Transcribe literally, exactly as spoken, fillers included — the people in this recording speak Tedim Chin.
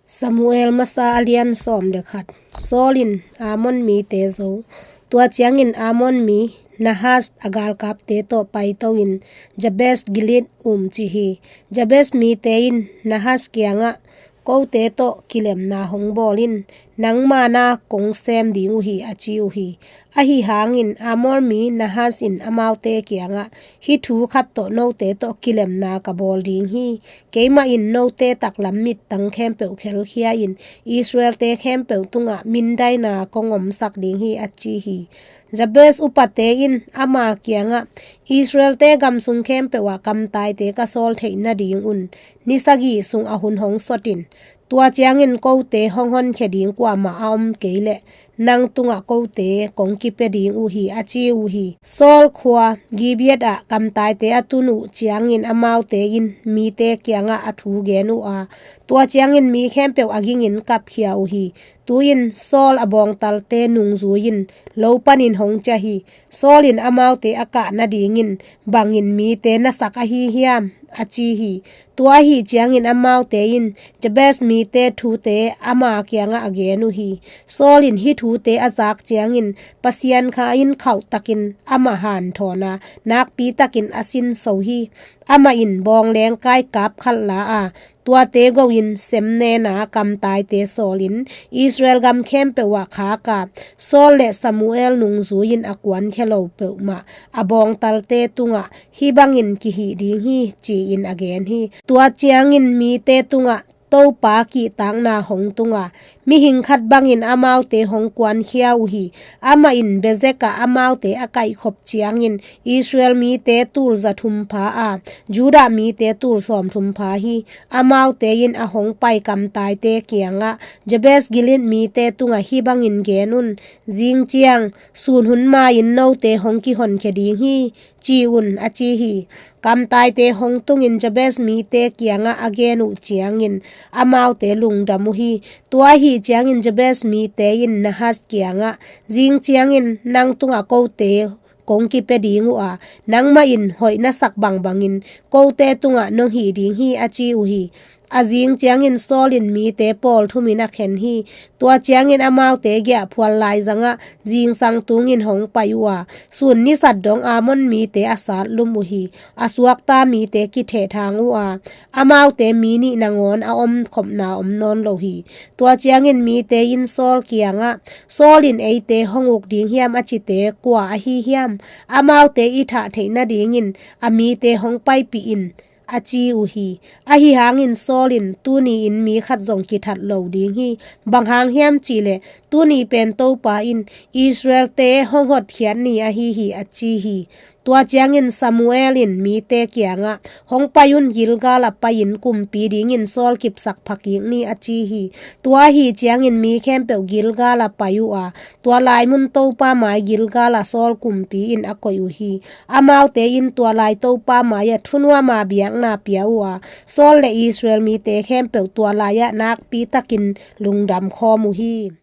Samuel masa a lian sawm le khat. Saul in Ammon mite zo. Tua ciangin Ammon mi Nahas a galkapte tawh paito in Jabes Gilead um ci hi. Jabes mite in Nahas kiangah, "Kote tawh kilemna hong bawl in, nangma na kong sem ding uh hi," a ci uh hi. Ahi hangin Amor mi Nahas in amaute kiangah, "Hih thu khat tawh note tawh kilemna ka bawl ding hi. Keimah in note taklam mittang khempeuh khelkhia in Israelte khempeuh tungah mindaina kong omsak ding hi," a ci hi. Jabes upate in ama kiangah, "Israelte gamsung khempeuh ah kamtaite ka sawl theih nadingun ni sagih sung a hun hong sot in. Tua ciangin kote hong honkhia ding kuamah a om kei leh nang tungah kote kong kipia ding uh hi," a ci uh hi. Saul khua Gibeah ah kamtaite a tun uh ciangin amaute in mite kiangah a thu gen uh a, tua ciangin mi khempeuh a gingin kapkhia uh hi. Tu-in Saul a bawngtalte nungzui in lo panin hong ciah hi. Saul in amaute a kah nadingin, "Bangin mite na sak ahi hiam?" a ci hi. Tua ahi ciangin amaute in Jabes mite thute ama kiangah a gen uh hi. Saul in hih thute a zak ciangin Pasian kha in khauhtakin amah hanthawn a, nakpitakin a sinso hi. Amah in bawngleng kai kap khat la a, tuate go in semnena kamtaite sawlin Israel gam khempeuh ah khak a, Saul le Samuel nungzui-in a kuankhia lo peuhmah a bawngtalte tungah hih bangin kihih ding hi, ci-in a gen hi. Tua ciangin mite tungah Topa kihtakna hong tung a, mihing khat bangin amaute hong kuankhia uh hi. Amah in Bezek ah amaute a kaihkhop ciangin Israel mite tul za thum pha a, Judah mite tul sawm thum pha hi. Amaute in a hong pai kamtaite kiangah, "Jabes Gilead mite tungah hih bangin gen un, 'Zing ciang sun hun ma-in note hong kihonkhia ding hi,' ci un," a ci hi. Kamtaite hong tungin Jabes mite kiangah a gen uh ciangin amaute lungdam uh hi. Tua ahi ciangin Jabes mite in Nahas kiangah, "Zing ciangin nang tungah kote kong kipia ding uh a, nangmah in hoih na sak bangbangin kote tungah nong hih ding hi," a ci uh hi. A zing ciangin Saul in mite pawl thumin a khen hi. Tua ciangin amaute giahphual laizangah zingsang tungin hong pai uh a, sun nisat dong Ammon mite a sat lum uh hi. A suakta mite kithehthang uh a, amaute mi nih nangawn a omkhopna om nawn lo hi. Tua ciangin mite in Saul kiangah, "Saul in eite hong uk ding hiam a cite kua ahi hiam? Amaute i thah theih nadingin a mite hong paipih in," a ci uh hi. Ahi hangin Saul in, "Tuni-in mi khat zong kithat lo ding hi. Bang hang hiam cihleh tuni pen Topa in Israelte hong hotkhiat ni ahi hi," a ci hi. Tua ciangin Samuel in mite kiangah, "Hong pai un, Gilgal ah pai-in kumpi dingin Saul kipsak phakik ni," a ci hi. Tua ahi ciangin mi khempeuh Gilgal ah pai uh a, tua lai mun Topa mai Gilgal ah Saul kumpi in a koih uh hi. Amaute in tua lai Topa mai-ah thunuama biakna pia uh a, Saul le Israel mite khempeuh tua lai-ah nakpitakin lungdam khawm uh hi.